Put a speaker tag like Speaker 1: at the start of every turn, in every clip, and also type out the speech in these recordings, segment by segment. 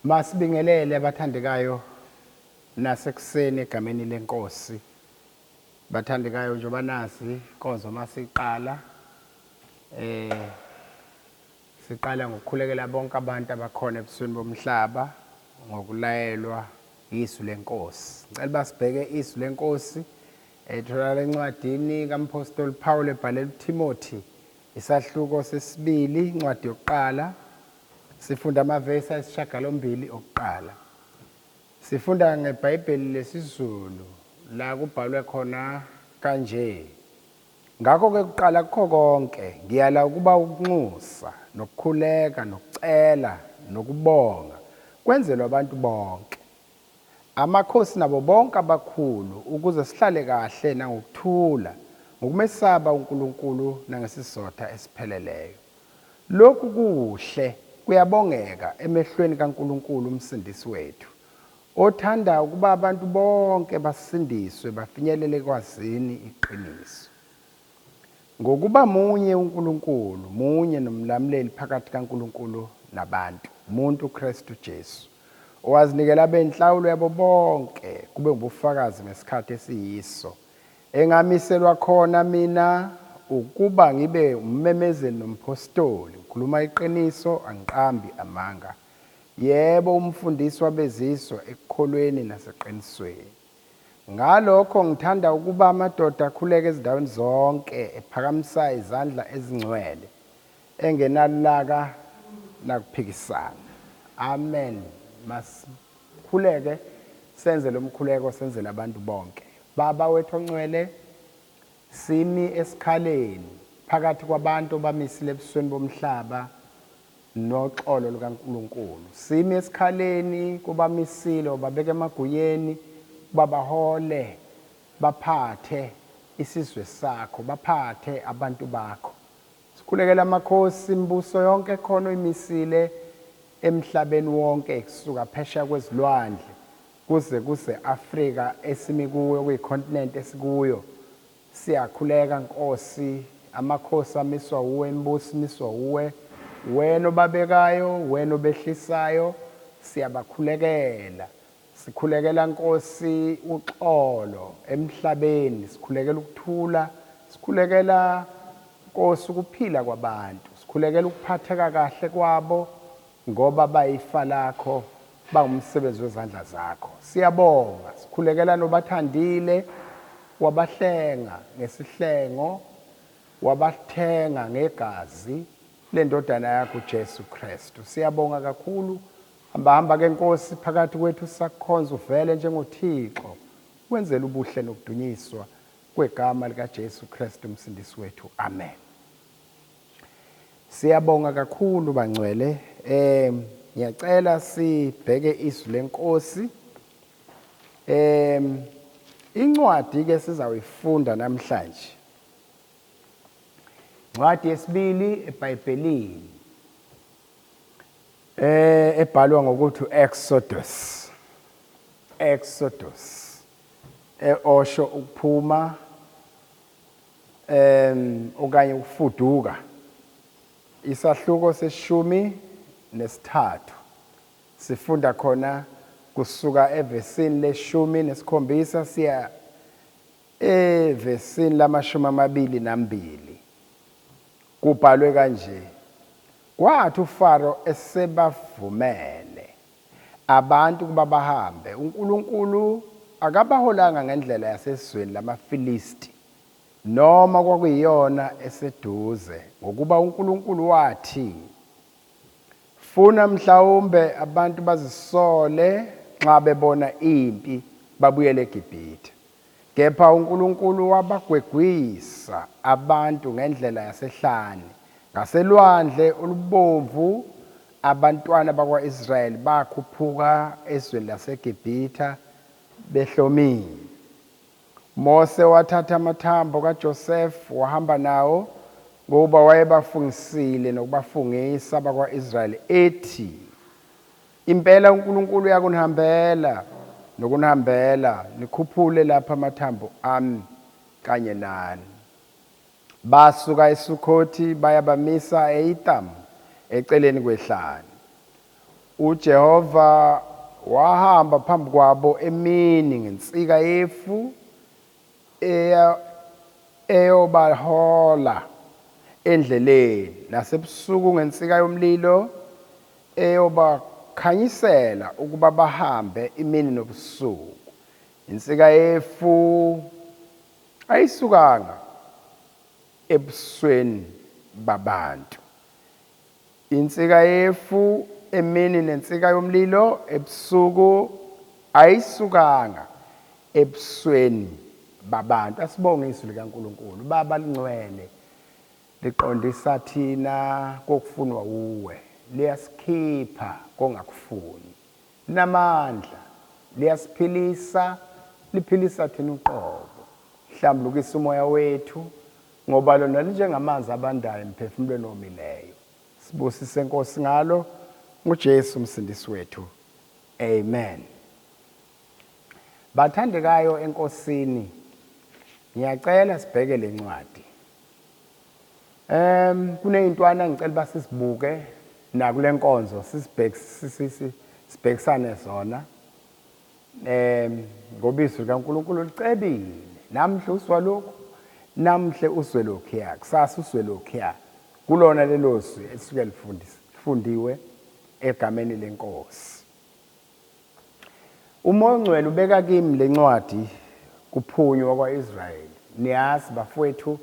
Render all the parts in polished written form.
Speaker 1: Masibingelele abathandekayo nasekuseni egameni lenkosi. Bathandekayo njengoba nazi inkonzo masiqala eh siqala ngokukhulekela bonke abantu abakhona ebusweni bomhlaba ngokulayelwa izwi lenkosi. Ngicela basibheke izwi lenkosi etholakala encwadini kaMphostoli Paul ebhalela uTimothy isahluko sesibili incwadi yokuqala Sifunda amavesi ayisishagalombili okuqala. Sifunda ngeBhayibheli lesiZulu la kubhalwe khona kanje. Ngakho-ke kuqala kukho konke ngiyala ukuba ukunxusa nokukhuleka nokucela nokubonga kwenzelwe abantu bonke. Amakhosi nabo bonke abakhulu ukuze sihlale kahle nangokuthula ngokumesaba uNkulunkulu nangesizotha esipheleleyo. Lokhu kuhle, kuyabongeka emehlweni kaNkulunkulu uMsindisi wethu, othanda ukuba abantu bonke basindiswe bafinyelele ekwazini iqiniso. Ngokuba munye uNkulunkulu, munye nomlamuleli phakathi kaNkulunkulu nabantu, umuntu uKristu Jesu, owazinikela abe inhlawulo yabo bonke, kube ngubufakazi ngesikhathi esiyiso. Engamiselwa khona mina ukuba ngibe ummemezeli nomphostoli, ngikhuluma iqiniso, angiqambi amanga. Yebo, umfundisi wabezizwe ekukholweni naseqinisweni. Ngalokho ngithanda ukuba amadoda akhuleke ezindaweni zonke, ephakamisa izandla ezingcwele, engenalulaka nakuphikisana. Amen. Masikhuleke senze lo mkhuleko senzele abantu bonke. Baba wethu ongcwele, simi esikhaleni phakathi kwabantu obamisile ebusweni bomhlaba noxolo lukaNkulunkulu. Simi esikhaleni kubamisile ubabeka emagunyeni ukuba bahole baphathe isizwe sakho, baphathe abantu bakho. Sikhulekela amakhosi, imibuso yonke ekhona oyimisile emhlabeni wonke kusuka phesheya kwezilwandle kuze kuse Afrika esimi kuyo kuyicontinent esikuyo. Siyakhuleka Nkosi, amakhosi amiswa uwe, imibuso imiswa uwe, wena obabekayo, wena obehlisayo, siyabakhulekela. Sikhulekela Nkosi uxolo emhlabeni, sikhulekela ukuthula, sikhulekela Nkosi ukuphila kwabantu, sikhulekela ukuphatheka kahle kwabo ngoba bayifa lakho, bangumsebenzi wezandla zakho. Siyabonga, sikhulekela nobathandile, wabahlenga ngesihlengo, wabathenga ngegazi lendodana yakho uJesu Kristu. Siyabonga kakhulu. Hamba hamba ke Nkosi phakathi kwethu sakukhonza uvele njengoThixo wenzela ubuhle nokudunyiswa kwegama likaJesu Kristu umsindisi wethu. Amen. Siyabonga kakhulu bangcwele. Eh ngiyacela sibheke izwi lenkosi. Eh incwadi ke sizawuyifunda namhlanje. Incwadi yesibili eBhayibhelini. Eh ebhalwa ngokuthi Exodus. Exodus. Osho ukuphuma em okanye ukufuduka. Isahluko seshumi nesithathu. Sifunda khona kusuka evesini leshumi nesikhombisa siya evesini lamashumi amabili nambili. Kubhalwe kanje: Kwathi uFaro esebavumele abantu ukuba bahambe, uNkulunkulu akabaholanga ngendlela yasezweni lamaFilisti, noma kwakuyiyona eseduze, ngokuba uNkulunkulu wathi, Funa mhlawumbe abantu bazisole nxa bebona impi, babuyele eGibhithe. Kepha uNkulunkulu wabagwegwisa abantu ngendlela yasehlane, ngaselwandle olubomvu, abantwana bakwa-Israyeli bakhuphuka ezweni laseGibhithe behlomile. Mose wathatha amathambo kaJosefa wahamba nawo, ngokuba wayebafungisile nokubafungisa abakwa-Israyeli, ethi, Impela uNkulunkulu uyakunihambela nokunihambela, nikhuphule lapha amathambo ami kanye nani. Basuka eSukhothi baya bamisa e-Etamu eceleni kwehlane. UJehova wahamba phambi kwabo emini ngensika yefu eyobahola endleleni, nasebusuku ngensika yomlilo eyobakhanyisela ukuba bahambe imini nobusuku. Insika yefu ayisukanga ebusweni babantu. Insika yefu emini nensika yomlilo ebusuku ayisukanga ebusweni babantu. Asibonge izwi likaNkulunkulu. Baba lingcwele, liqondisa thina kokufunwa uwe, liyasikhipha kongakufuni. Linamandla, liyasiphilisa, liphilisa thina uqobo. Hlambulukisa umoya wethu, ngoba lona linjengamanzi abandayo emphefumulweni omileyo. Sibusise Nkosi ngalo, nguJesu umsindisi wethu. Amen. Bathandekayo eNkosini, ngiyacela sibheke lencwadi. Kuneyintwana engicela uba sisibuke nakule nkonzo, sibhekisane zona. Ngoba izwi likaNkulunkulu licebile. Namhla uzwa lokhu, namhla uzwe lokhuya, kusasa uzwe lokhuya. Kulona lelo zwi elisuke lifundiwe egameni lenkosi. UMoya oNgcwele ubeka kimi lencwadi kuphunywa kwa-Israyeli. Niyazi bafowethu,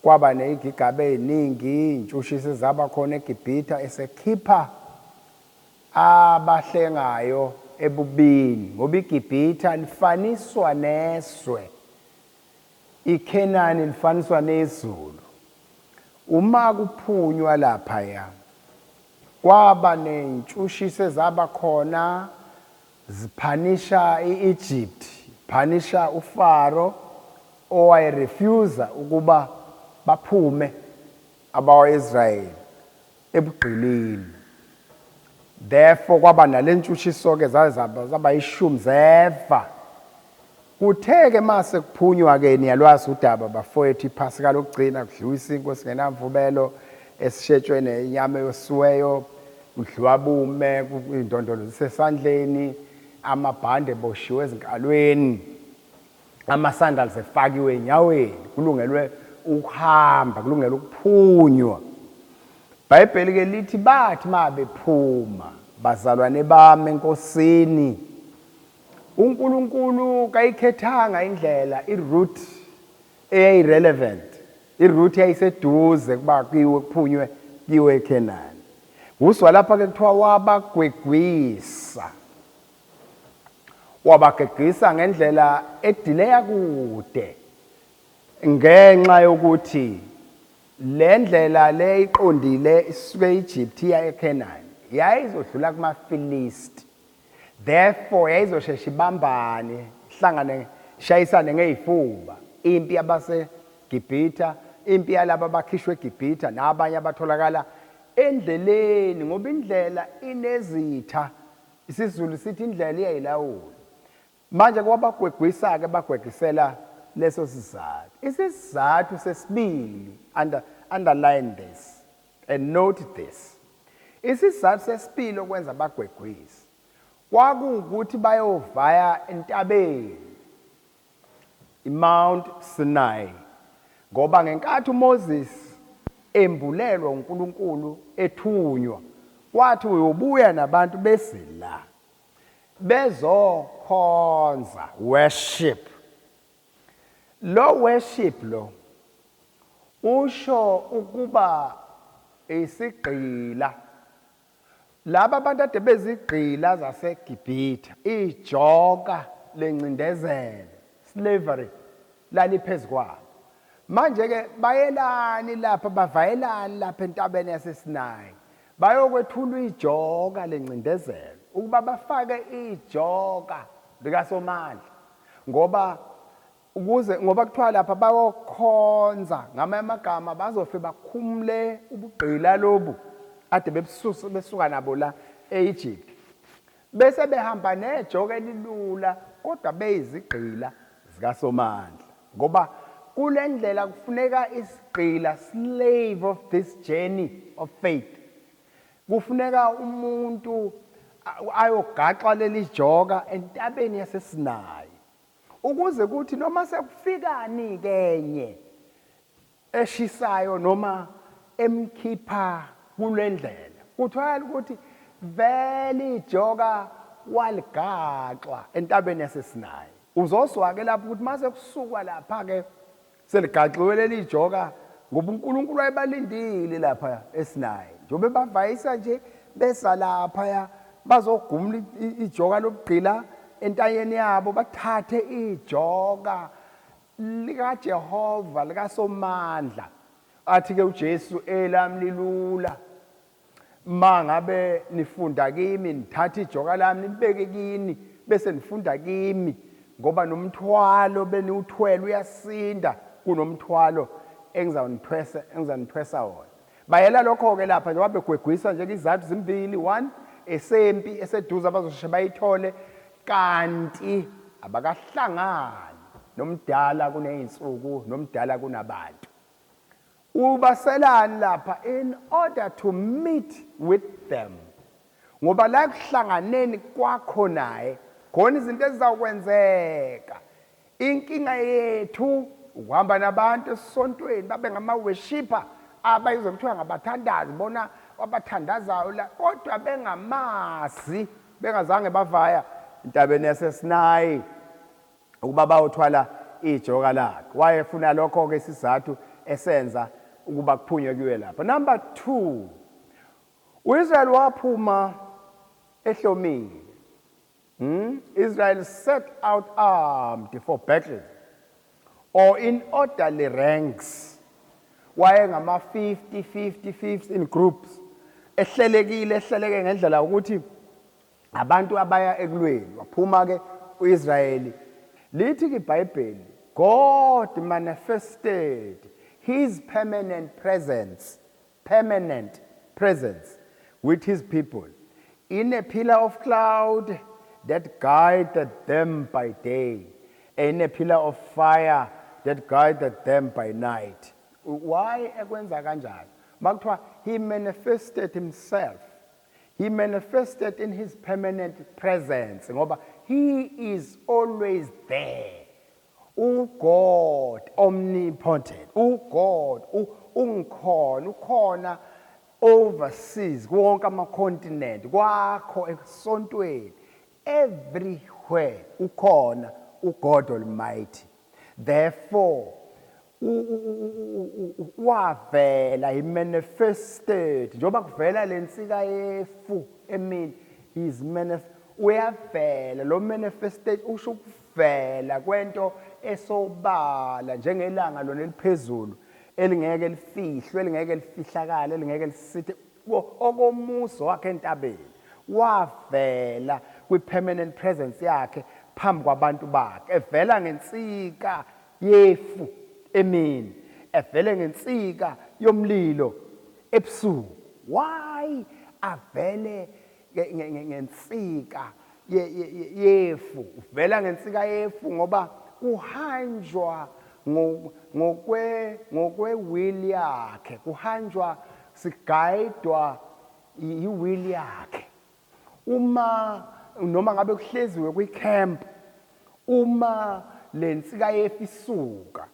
Speaker 1: kwaba ney'gigaba ey'ningi, iy'ntshushiso ezaba khona eGibhithe esekhipha abahlengayo ebubini, ngoba iGibhithe lifaniswa nezwe, iKhenani lifaniswa nezulu. Uma kuphunywa laphaya, kwaba ney'ntshushiso ezaba khona ziphanisha i-Egypt, phanisha uFaro owayerefusa ukuba baphume abakwa-Israyeli ebugqilini. Therefore kwaba nalentshushiso-ke zaba ishumi zeva. Kuthe-ke mase kuphunywa-ke, niyalwazi udaba bafowethu, iphasika lokugcina, kudliwa isinkwa esingenamvubelo esishetshwe nenyama eyosiweyo, kudliwa bume, iy'ndondolo zisesandleni, amabhande eboshiwe ezinkalweni, ama-sandals efakiwe enyaweni, kulungelwe ukuhamba, kulungelwe ukuphunywa. IBhayibheli-ke lithi bathi uma bephuma, bazalwane bami eNkosini, uNkulunkulu kayikhethanga indlela, i-route eyayirelevant, i-route yayiseduze kuba kuyiwe kuphunywe kuyiwe eKhenani. Uswa lapha-ke kuthiwa wabagwegwisa, wabagegisa ngendlela edileya kude, ngenxa yokuthi le ndlela le iqondile isuke e-Egypt iya eKhenani yayizodlula kumaFilisti. Therefore yayizoshesha ibambane, ihlangane, ishayisane ngey'fuba impi yabaseGibhithe, impi yalaba abakhishwe eGibhithe nabanye abatholakala endleleni, ngoba indlela inezitha. IsiZulu sithi indlela iyayilawula. Manje kwabagwegwisa-ke bagwegisela leso sizathu. Isizathu sesibili, underline this and note this. Isizathu sesibili okwenza bagwegwise kwakuwukuthi bayovaya entabeni iMount Sinai, ngoba ngenkathi uMoses embulelwa uNkulunkulu ethunywa, kwathi uyobuya nabantu besila bezokhonza, worship. Lo worship lo usho ukuba isigqila. Laba abantu ade bezigqila zaseGibhithe, ijoka lencindezelo, slavery, laliphezu kwabo. Manje-ke bayelani lapha, bavayelani lapha entabeni yaseSinayi? Bayokwethulwa ijoka lencindezelo, ukuba bafake ijoka likaSomandla, ngoba ukuze, ngoba kuthiwa lapha bayokhonza, ngamanye amagama bazofe bakhumule ubugqila lobu ade bebususa besuka nabo la e-Egypt, bese behamba nejoka elilula kodwa beyizigqila zikaSomandla, ngoba kule ndlela kufuneka isigqila, slave of this journey of faith, kufuneka umuntu Ayogaxa leli joka entabeni yaseSinayi ukuze kuthi noma sekufikani kenye eshisayo noma emkhipha kulendlela kuthiwa ukuthi vele ijoka waligaxwa entabeni yaseSinayi. Uzozwa ke lapho ukuthi mase kusukwa lapha ke seligaxiwe leli joka, ngoba uNkulunkulu wayebalindile lapha eSinayi njengoba bavayisa nje besa lapha bazogumula ijoka lobugqila entanyeni yabo, bathathe ijoka likaJehova likaSomandla. Athi ke uJesu, elami lilula, ma ngabe nifunda kimi, nithatha ijoka lami nilibeke kini bese nifunda kimi, ngoba nomthwalo beniwuthwele uyasinda kunomthwalo engizawunithwesa wona. Bayela lokho-ke lapha njengoba begwegwisa nje izathu zimbili. One, esempi eseduze abazosheshe bayithole, kanti abakahlangani nomdala kuney'nsuku nomdala kunabantu. Ubaselani lapha? In order to meet with them, ngoba la ekuhlanganeni kwakho naye khona izinto ezizawukwenzeka. Inkinga yethu ukuhamba nabantu esontweni babe ngama-worshipper, abayizwe kuthiwa ngabathandazi bona abathandazayo la, kodwa bengamazi, bengazange bavaya entabeni yaseSinayi ukuba bayothwala ijoka lakhe. Wayefuna lokho-ke, isizathu esenza ukuba kuphunywe kuye lapha. Number 2, uIsrael waphuma ehlomile. Israel set out armed for battle or in orderly ranks. Wayengama 50 50 50 in groups, ehlelekile, ehleleke ngendlela ukuthi abantu abaya ekulweni. Waphuma ke uIsrayeli. Lithi ke iBhayibheli, God manifested his permanent presence, permanent presence with his people in a pillar of cloud that guided them by day and in a pillar of fire that guided them by night. Why ekwenza kanjalo? Makuthiwa he manifested himself, he manifested in his permanent presence, ngoba he is always there. UGod omnipotent, uGod ungikhona, ukhona overseas wonke ama-continent, kwakho esontweni, everywhere ukhona uGod Almighty. Therefore wavela, he manifested, njengoba kuvela lensika yefu emini, he's manif uyavela. Lo manifested usho ukuvela kwento esobala njengelanga lona eliphezulu elingeke lifihlwe, elingeke lifihlakale, elingeke lisithe okomuso wakhe entabeni. Wavela kwi-permanent presence yakhe phambi kwabantu bakhe, evela ngensika yefu emini, evele ngensika yomlilo ebusuku. Why avele ngensika yefu? Uvela ngensika yefu ngoba kuhanjwa ngokwe-will yakhe, kuhanjwa sigayidwa i-will yakhe. Uma noma ngabe kuhleziwe kwi-camp, uma lensika yefu isuka,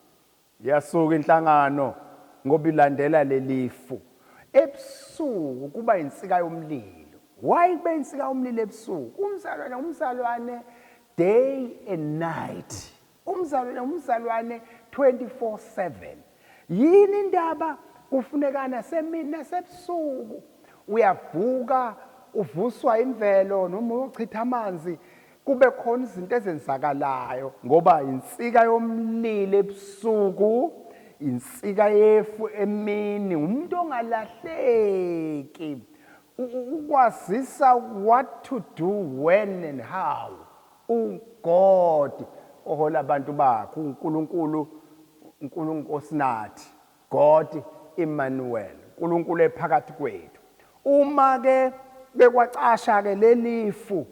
Speaker 1: yasuka inhlangano, ngoba ilandela lelifu. Ebusuku kuba insika yomlilo. Why kube insika yomlilo ebusuku? Umzalwane, umzalwane day and night, umzalwane, umzalwane 24/7. Yini indaba kufunekana semini nasebusuku? Uyavuka, uvuswa imvelo noma uyochitha amanzi, kube khona izinto ezenzakalayo, ngoba insika yomlilo ebusuku, insika yefu emini. Umuntu ongalahleki, ukwazisa what to do, when and how. UGod ohola abantu bakhe, uNkulunkulu, uNkulunkulu osinathi, God Emmanuel, uNkulunkulu ephakathi kwethu. Uma ke bekwacasha ke lelifu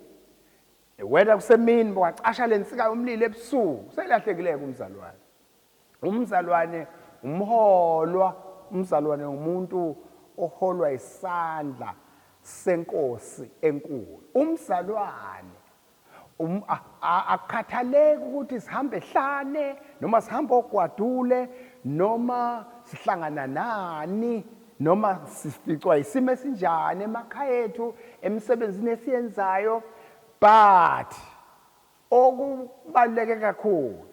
Speaker 1: wena kusemini, kwacasha lensika yomlilo ebusuku, selahlekile umzalwane. Umzalwane umholwa, umzalwane umuntu oholwa isandla. senkosi enkulu. Umzalwane akukhathaleki ukuthi sihambe ehlane noma sihambe ogwadule noma sihlangana nani noma sificwa isimo esinjani emakhaya ethu, emsebenzini esiyenzayo, but okubaluleke kakhulu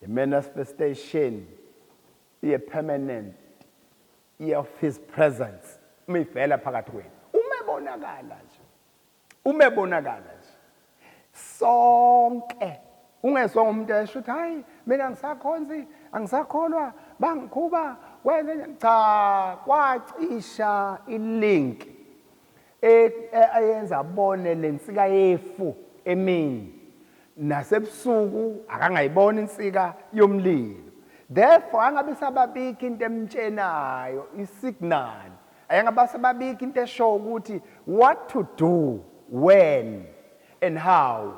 Speaker 1: i-manifestation ye-permanent of his presence uma ivela phakathi kwenu, uma ebonakala nje, uma ebonakala nje sonke, ungezwa umuntu esho ukuthi hayi mina angisakhonzi, angisakholwa, bangikhuba kwenze. Cha, kwacisha ilink eyenza abone lensika yefu emini, nasebusuku akangayibona insika yomlilo. Therefore angabe sababikho into emtshenayo, isignal ayangabe sababikho into esho ukuthi what to do, when and how,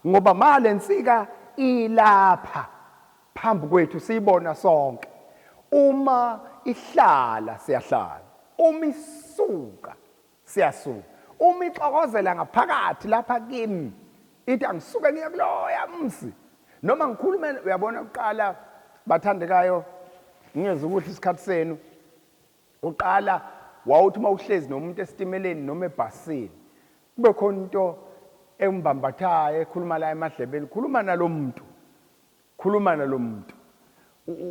Speaker 1: ngoba male nsika ilapha phambi kwethu, siyibona sonke. Uma ihlala siyahlala, uma isuka siyasuka, uma ixokozela ngaphakathi lapha kimi ithi angisuke ngiye kuloya mzi noma ngikhulume. Uyabona, kuqala, bathandekayo, ngingeza ukuthi isikhathi senu, uqala wawuthi uma uhlezi nomuntu esitimeleni noma ebhasini, kube khona into embambathayo ekhuluma la emadlebeni, khuluma nalo muntu, khuluma nalo muntu.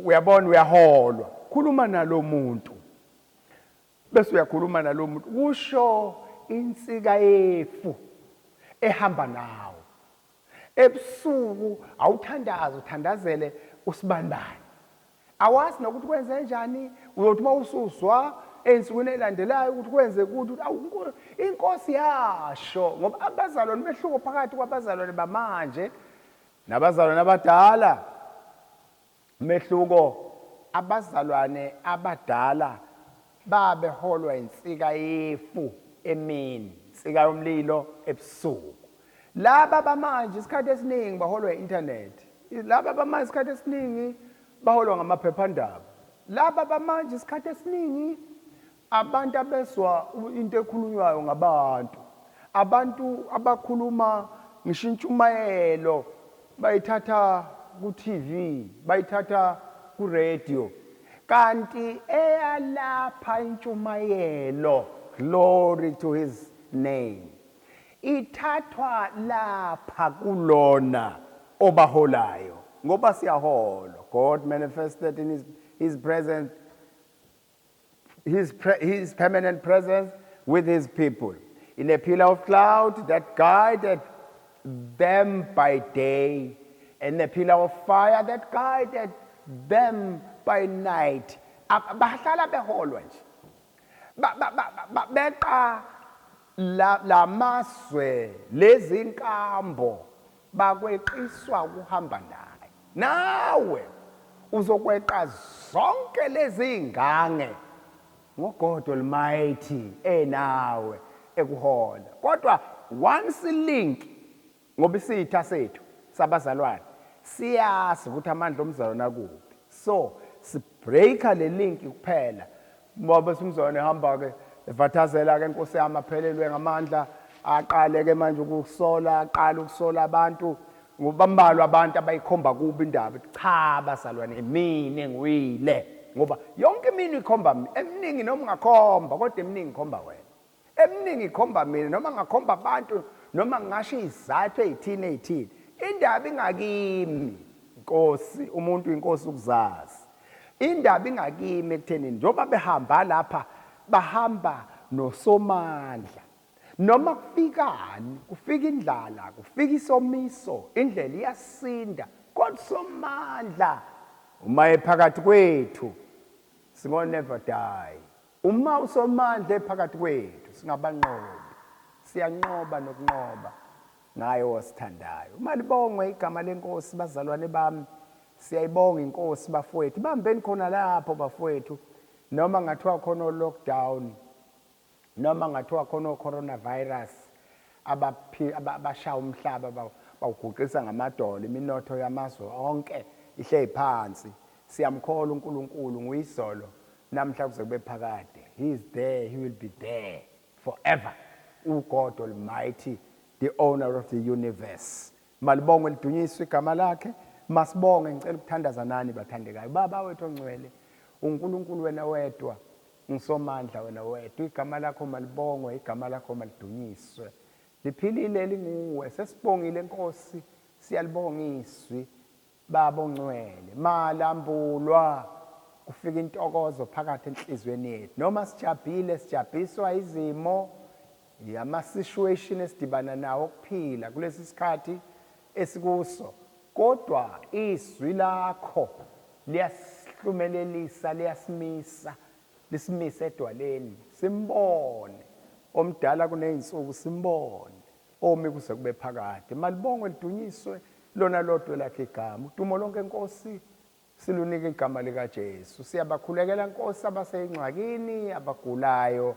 Speaker 1: Uyabona, uyaholwa, khuluma nalo muntu, bese uyakhuluma nalo muntu. Kusho insika yefu ehamba nawo ebusuku, awuthandaze, uthandazele usibanibani, awazi nokuthi kwenze njani. Uyothi uma usuzwa ey'nsukwini ey'landelayo ukuthi kwenze kuthi awu inkosi yasho, ngoba abazalwane, umehluko phakathi kwabazalwane bamanje nabazalwane abadala, umehluko, abazalwane abadala babeholwa insika yefu emini, insika yomlilo ebusuku. Laba bamanje isikhathi esiningi baholwa i-internet, laba bamanje isikhathi esiningi baholwa ngamaphephandaba, laba bamanje isikhathi esiningi abantu abezwa into ekhulunywayo ngabantu, abantu abakhuluma ngisho intshumayelo bayithatha ku-TV, bayithatha ku-radio, kanti eyalapha intshumayelo, glory to his name, ithathwa lapha kulona obaholayo, ngoba siyaholwa. God manifested in his presence, his permanent presence with his people in a pillar of cloud that guided them by day and a pillar of fire that guided them by night. Bahlala beholwa nje, beqa lamazwe, lezi nkambo bakweqiswa ukuhamba naye. Nawe uzokweqa zonke lezi ngange ngoGod Almighty enawe ekuhola. Kodwa once link, ngoba isitha sethu sabazalwane siyazi ukuthi amandla omzalwane akuphi, so sibreaka le link kuphela, ngoba umzalwane ehamba ke evathazela ke, inkosi yami, aphelelwe ngamandla, aqale ke manje ukusola, aqale ukusola abantu, ngoba bambalwa abantu abayikhomba kubi indaba. Cha bazalwane, mina ngiwile, ngoba yonke imini ikhomba eminingi, noma ungakhomba, kodwa eminingi ikhomba wena, eminingi ikhomba mina, noma ngakhomba abantu, noma ngingasho izathu ey'thile ey'thile, indaba ingakimi. Nkosi, umuntu inkosi ukuzazi, indaba ingakimi ekuthenini njengoba behamba lapha, bahamba nosomandla. Noma kufikani, kufika indlala, kufika isomiso, indlela iyasinda, kodwa somandla uma ephakathi kwethu singo never die. Uma usomandla ephakathi kwethu singabanqobi, siyanqoba nokunqoba ngaye osithandayo. Malibongwe igama lenkosi, bazalwane bami. Siyayibonga inkosi, bafowethu. Bambeni khona lapho, bafowethu, noma ngathiwa khona o-lockdown, noma ngathiwa khona o-coronavirus abashaya umhlaba bawuguqisa ngamadolo, iminotho yamazwe onke ihlezi phansi, siyamkholwa uNkulunkulu, nguyizolo, namhla, kuze kube phakade. He is there, he will be there forever. uGod Almighty, the owner of the universe. Malibongwe lidunyiswe igama lakhe. Masibonge, ngicela ukuthandaza nani bathandekayo. Baba wethu ongcwele, uNkulunkulu wena wedwa, ngisomandla wena wedwa. Igama lakho malibongwe, igama lakho malidunyiswe. Liphilile linguwe, sesibongile Nkosi, siyalibonga izwi. Baba ongcwele, malambulwa kufika intokozo phakathi enhliziyweni yethu. Noma sijabhile, sijabhiswa izimo, ama-situation esidibana nawo okuphila kulesi sikhathi esikuso, kodwa izwi lakho liyasihlumelelisa, liyasimisa, lisimise edwaleni, simbone omdala kuney'nsuku, simbone omi kuze kube phakade. Malibongwe lidunyiswe lona lodwa lakhe igama. Udumo lonke Nkosi silunika igama likaJesu. Siyabakhulekela Nkosi abaseyingxakini, abagulayo.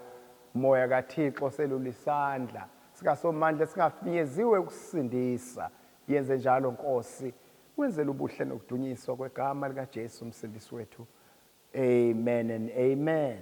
Speaker 1: Moya kaThixo selula isandla sikaSomandla singafinyeziwe ukusindisa. Yenze njalo Nkosi, wenzele ubuhle nokudunyiswa kwegama likaJesu umsindisi wethu. Amen and amen.